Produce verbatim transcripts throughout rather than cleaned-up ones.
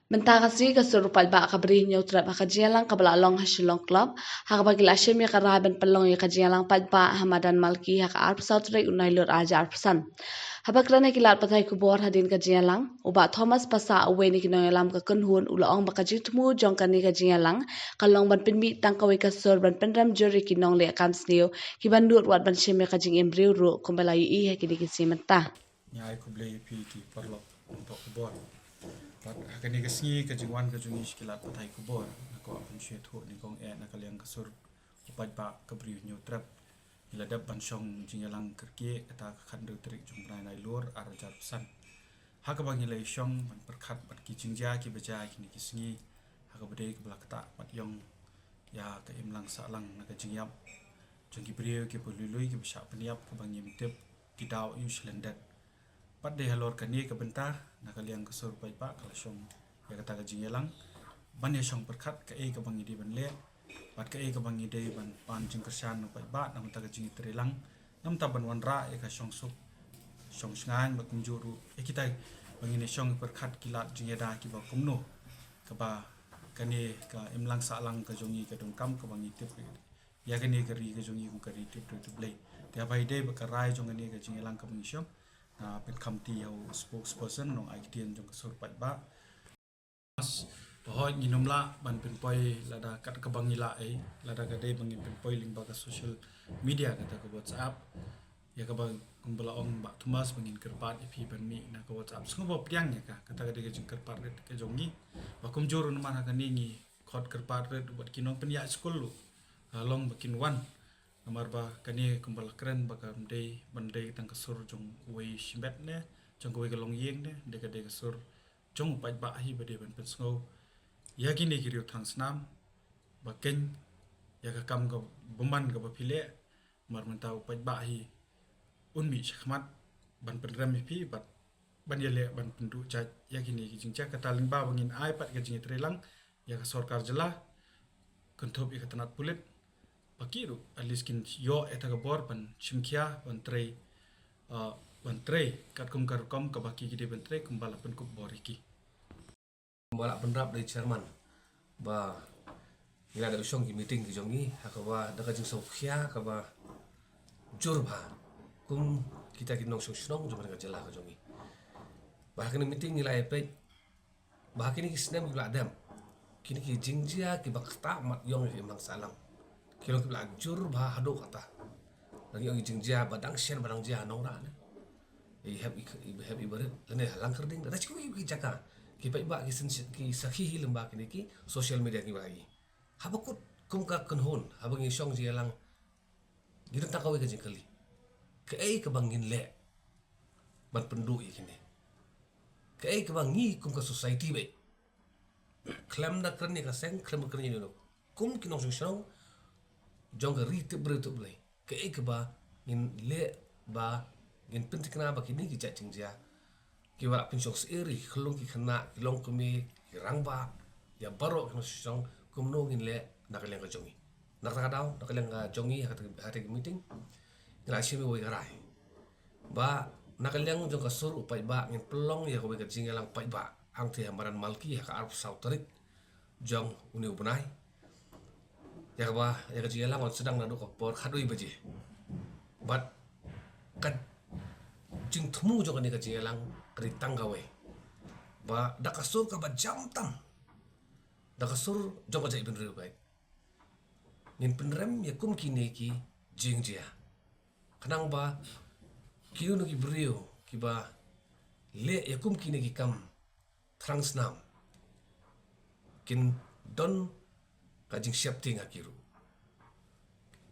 Mynta ka sngi ka sur u paidbah ka Bri Hynñiewtrep ha ka jingïalang kaba la long ha Shillong Club, ha kaba ki la shim ïa ka rai ban pynlong ïa ka jingïalang paidbah ha madan Malki ha ka arphew saw tarik u Nailur arhajar arphew san. Haba kren ha ki lad pathai khubor hadien ka jingïalang, u Bah Thomas Passah, uwei na ki nongïalam ka kynhun, u la ong ba ka jingthmu jong kane ka jingïalang ka long ban pynmih tang kawei ka sur ban pynrem jur ïa ki nongleh kam sniew kiba nud wat ban shim ïa ka jingim briew ruh, kumba la ïohi ha kine ki sngi mynta. Ngi ai khublei ïa phi ki paralok nongthoh khubor. Bad ha kane ka sngi ka jingwan ka jong ngi sha ki lad pathai khubor, nga kwah ban shu ïathuh nyngkong eh na ka liang ka sur u paidbah ka Bri Hynñiewtrep. Ngi la dep ban shong jingïalang kyrkieh kata ka khathynriew tarik jong u bnai Nailur arhajar arphew san, ha kaba ngi la ïashong ban pyrkhat bad ki jingjia kiba jia ha kine ki sngi, ha kaba dei kaba la ktah mat ïong ïa ka imlang sahlang na ka jingïap jong ki briew kiba lui lui, kiba shah pynïap, kiba ngim tip ki daw ïu sha lyndet. Bad dei halor kane ka bynta, na ka liang ka sur u paidbah ka la shong ïa kata ka jingïalang ban ïashong pyrkhat kaei kaba ngi dei ban leh bad kaei kaba ngi dei ban pan jingkyrshan na u paidbah na ka bynta ka jingïatreilang, na ka bynta ban wanrah ïa ka shongsuk shongshngaiñ, bad kumjuh ruh ïa kita ba ngin ïashong pyrkhat ki lad jingïada kiba kumno, kaba kane ka imlang sahlang ka jong ngi ka donkam, kaba ngi tip ïa kane ka ri ka jong ngi kum ka ri tip briew tip Blei. Te haba ïadei bad ka rai jong kane ka jingïalang kaba ngi shong, nga pynkham ti ïa u spokesperson, nongai ktien jong ka sur paidbah. Te hooid, ngin ym lah ban pynpoi lada kat kaba ngi lah ei, lada ka dei ba ngin pynpoi lyngba ka social media, kata ka WhatsApp, ïa kaba kumba la ong Bah Thomas ba ngin kyrpad ïa phi ban mih na ka WhatsApp. Sngewbha pdiang ïa ka, kata ka dei ka jingkyrpad rit ka jong ngi. Ba kumjuh ruh namar ha kane ngi khot kyrpad rit bad ki nongpynïaid skul ruh, ka long ba kin wan. Namar ba kane kumba la kren ba kam dei ban dei tang ka sur jong uwei shimet ne jong kawei ka longïing ne, dei ka dei ka sur jong u paidbah hi ba dei ban pynsngew ïa kine ki riew thrang snam ba keiñ ïa ka kam ka bymman kaba phi leh. Namar mynta u paidbah hi un mih shakhmat ban pynrem ïa phi bad ban ïaleh ban pynduh jait ïa kine ki jingjia. Kata lyngba ba ngin ai pat ka jingïatreilang ïa ka sorkar jylla, kynthup ïa ka tnat pulit, ba ki ruh at least kin ïoh ïa kata ka bor ban shim khia, ban trei, uh, ban trei katkum ka rukom kaba ki ki dei ban trei, kumba la pynkup bor ïa ki. Kumba la pynrap da i chairman ba ngi la dep shong ki meeting ki jong ngi ha kaba da ka jingsngewkhia kaba jur bha kum kita ki nongshong shnong jong ka jylla ka jong ngi. Ba ha kane meeting ngi la ïa peit ba ha kine ki snem kiba la dep, kine ki jingjia kiba ktah mat ïong ïa ka imlang sahlang ki long kiba la jur bha haduh katta. Lane ïong ki jingjia ba dang shen ba dang jia ha Nongrah ne, i hep i, i hep i barit lane ha Langkyrding, lane shu ki jaka, ki paidbah ki syn, ki sakhi hi lyngba kine ki social media kiba la ïohi. Haba kut kum ka kynhun, haba ngi shong jingïalang, ngi don tang kawei ka jingkylli: kaei kaba ngin leh ban pynduh ïa kine? Kaei kaba ngi kum ka society ba khlem da kren ïa ka seng, khlem da kren ïa ino, kum ki nongshong shnong jong ka ri tip briew tip Blei, kaei kaba ngin leh ba ngin pynthikna ba kine ki jait jingjia kiba la pynshong syier ïa ki khyllung ki khynnah, ki longkmie, ki rangbah, ïa baroh ki nongshong shnong, kumno ngin leh na ka liang ka jong ngi? Na kata ka daw, na ka liang ka jong ngi ha kata, ha kata ka meeting ngi la shim ïa kawei ka rai ba na ka liang jong ka sur u paidbah ngin pynlong ïa kawei ka jingïalang paidbah hangtei ha madan Malki ha ka arphew saw tarik jong une u bnai. Ïa kaba ïa ka jingïalang wan sdang naduh ka por khatwei baje. Bad ka jingthmu jong kane ka jingïalang ka dei tang kawei, ba da ka sur kaba jam tam, da ka sur jong ka jaitbynriew beit, ngin pynrem ïa kum kine ki jingjia, khnang ba kino kino ki briew kiba leh ïa kum kine ki kam thrang snam kin don ka jingsheptieng ha ki ruh.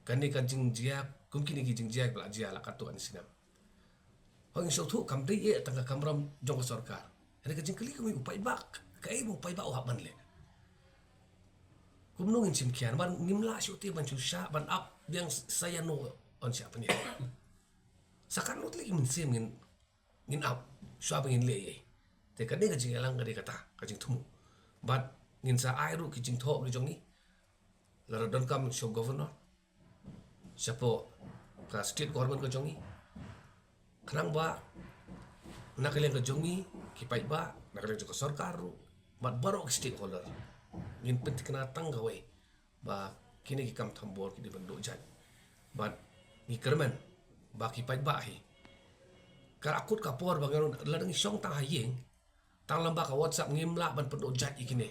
Kane ka jingjia, kum kine ki jingjia ba la jia la katto katne snem, hooid ngi sngewthuh kam dei eh tang ka kamram jong ka sorkar. Hynrei ka jingkylli kum u paidbah, kaei ba u paidbah u hap ban leh? Kumno ngin shim khia? Namar ngim lah shuh te ban shu shah ban ap biang sa ïano yn shah pynïap. Sa katno tylli ki mynsiem ngin, ngin ap shuwa ba ngin leh ei ei? Te kane ka jingïalang ka dei kata ka jingthmu. Bad ngin sa ai ruh ki jingthoh ki jong ngi, lada donkam sha u governor, shapoh ka state government ka jong ngi, khnang ba na ka liang ka jong ngi ki paidbah, na ka liang jong ka sorkar ruh, bad baroh ki stakeholder. Ngin pynthikna tang kawei ba kine ki kam thombor ki dei ban duh jait. Bad ngi kyrmen ba ki paidbah hi ka la kut ka por ba ngi ruh la dang shong tang ha ïing, tang lem ba ka WhatsApp ngim lah ban pynduh jait ïa kine.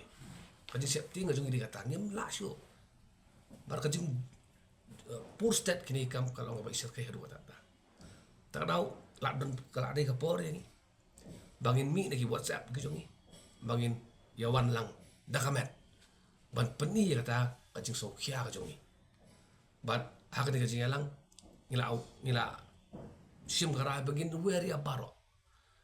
Ka jingsheptieng ka jong ngi dei kata, ngim lah shuh. Bad ka jing, eh, pur stet kine ki kam ka long kaba i shyrkhei haduh katta. Ta ka daw la don ka la dei ka por ïa ngi ba ngin mih na ki WhatsApp ki jong ngi, ba ngin ïa wan lang da ka met ban pyni ïa kata ka jingsngewkhia ka jong ngi. Bad ha kane ka jingïalang ngi la, ngi la shim ka rai ba ngin wer ïa baroh,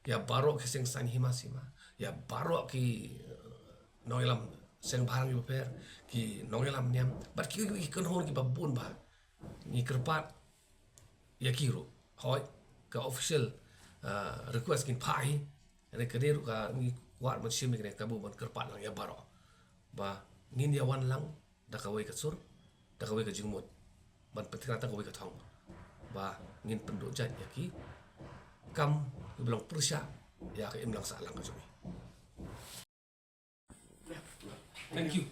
ïa baroh ki seng saiñ hima sima, ïa baroh ki, eh, nongïalam seng bhalang kiba pher, ki nongïalam niam bad ki, ki, ki kynhun kiba bun ba ngi kyrpad ïa ki ruh. Hooid, ka official, ah, request ngin phah hi. Hynrei ka dei ruh ka ngi kwah ban shim ïa kane, ka bun ban kyrpad lang ïa baroh ba ngin ïa wan lang da kawei ka sur, da kawei ka jingmut, ban pynthikna tang kawei ka thong ba ngin pynduh jait ïa ki kam kiba long pyrshah ïa ka imlang sahlang ka jong ngi. Thank you.